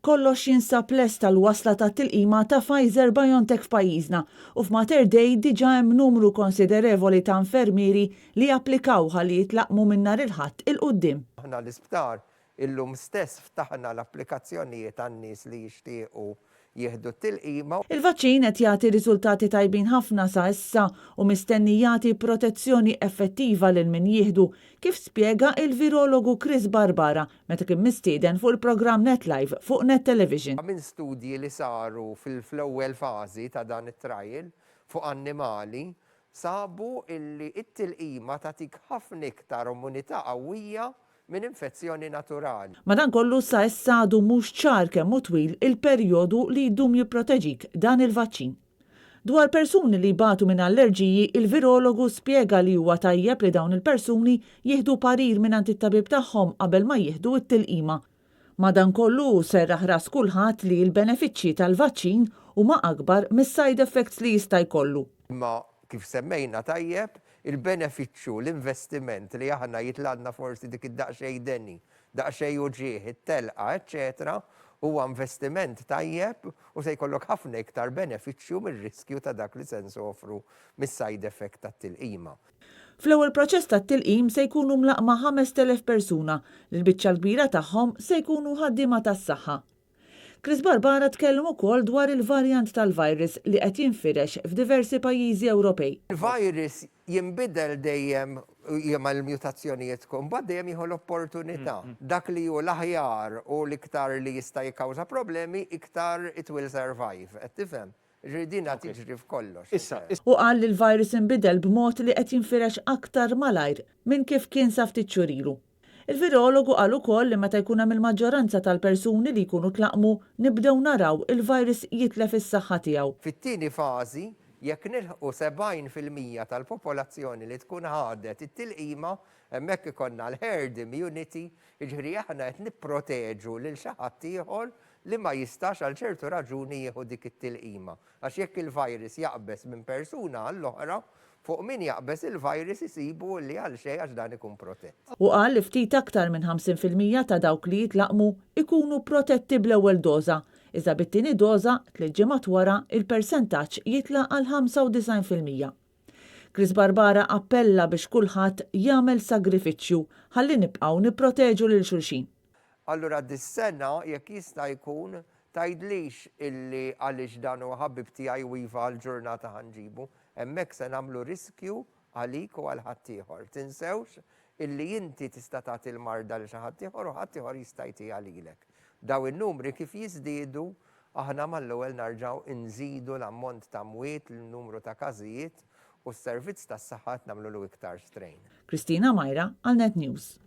Kollox jinsab lest għall-wasla tat-tilqima ta' Pfizer BioNTech f'pajjiżna u f'Mater Dei diġà hemm numru konsiderevoli ta' infermieri li applikaw ħalli jitlaqqmu minn nhar il-Ħadd 'il quddiem. Aħna l-isptar illum stess ftaħna l-applikazzjonijiet għan-nies li jixtiequ jieħdu t-tilqima. Il-vaċċin qed jagħti riżultati tajbin ħafna sa issa u mistenni jagħti protezzjoni effettiva lil min jieħdu, kif spjega il-virologu Chris Barbara meta kien mistieden fuq il-programm Net Live fuq Net Television. Minn studji li saru fl-ewwel fażi ta' dan it-trial fuq annimali, sabu illi t-tilqima tagħtik ħafna iktar immunità qawwija minn infezzjoni naturali. Madankollu sa issa għadu mhux ċar kemm hu twil il-perjodu li jdum jipproteġik dan il-vaċċin. Dwar persuni li jbatu minn allerġiji, il-virologu spjega li huwa tajjeb li dawn il-persuni jieħdu parir mingħand it-tabib tagħhom qabel ma jieħdu t-tilqima. Madankollu hu serraħ ras kulħadd li l-benefiċċji tal-vaċċin huma akbar mis-side effects li jista' jkollu. Imma kif semmejna tajjeb, il-benefiċċju, l-investiment li aħna jitlgħalna forsi dik id-daqsxejn deni, daqsxejn uġigħ, it-telqa, eċċetera, huwa investiment tajjeb u se jkollok ħafna iktar benefiċċju mir-riskju ta' dak li se nsofru mis-side effect tat-tilqima. Fl-ewwel proċess tat-tilqim se jkunu mlaqqma 5,000 persuna li l-biċċa l-kbira tagħhom se jkunu ħaddiema tas-saħħa. Chris Barbara tkellem ukoll dwar il-varjant tal-virus li qed jinfirex f'diversi pajjiżi Ewropej. Il-virus jinbidel dejjem jagħmel mutazzjonijiet mbagħad dejjem jieħu l-opportunità. Dak li hu l-aħjar u l-iktar li jista' jikkawża problemi iktar it will survive. Qed tifhem? Jiġifieri din tiġri f'kollox. Issa. Hu qal li l-virus inbidel b'mod li qed jinfirex aktar malajr minn kif kien sa ftit xhur ilu. Il-virologu qal ukoll li meta jkun hemm il-maġġoranza tal-persuni li jkunu tlaqqmu, nibdew naraw il-virus jitlef is-saħħa tiegħu. Fit-tieni fażi, jekk nilħqu 70% tal-popolazzjoni li tkun ħadet it-tilqima, hemmhekk ikollna l-herd immunity, jiġifieri aħna qed nipproteġu lil xi ħadd ieħor li ma jistax għal ċertu raġuni jieħu dik it-tilqima. Għax jekk il-virus jaqbeż minn persuna għall-oħra, fuq min jaqbeż il-virus isibu li għal xejn għax dan ikun protett. Hu qal li ftit aktar minn 50% ta' dawk li jitlaqqmu jkunu protetti bl-ewwel doża, iżda bit-tieni doża, tliet ġimgħat wara, il-persentaġġ jitla' għal 95%. Chris Barbara appella biex kulħadd jagħmel sagrifiċċju ħalli nibqgħu nipproteġu lil xulxin. Allura dis-sena jekk jista' jkun Tgħidlix illi għaliex dan huwa ħabib tiegħi u iva għall-ġurnata ħa nġibu. Hemmhekk se nagħmlu riskju għalik u għal ħaddieħor. Tinsewx illi inti tista' tagħti l-marda lil xi ħaddieħor u ħaddieħor jista' jtiha lilek. Dawn in-numri kif jiżdiedu, aħna mal-ewwel narġgħu nżidu l-ammont ta' mwiet, l-numru ta' każijiet u s-servizz tas-saħħa qed nagħmlulu iktar strain. Christina Myra għal Net News.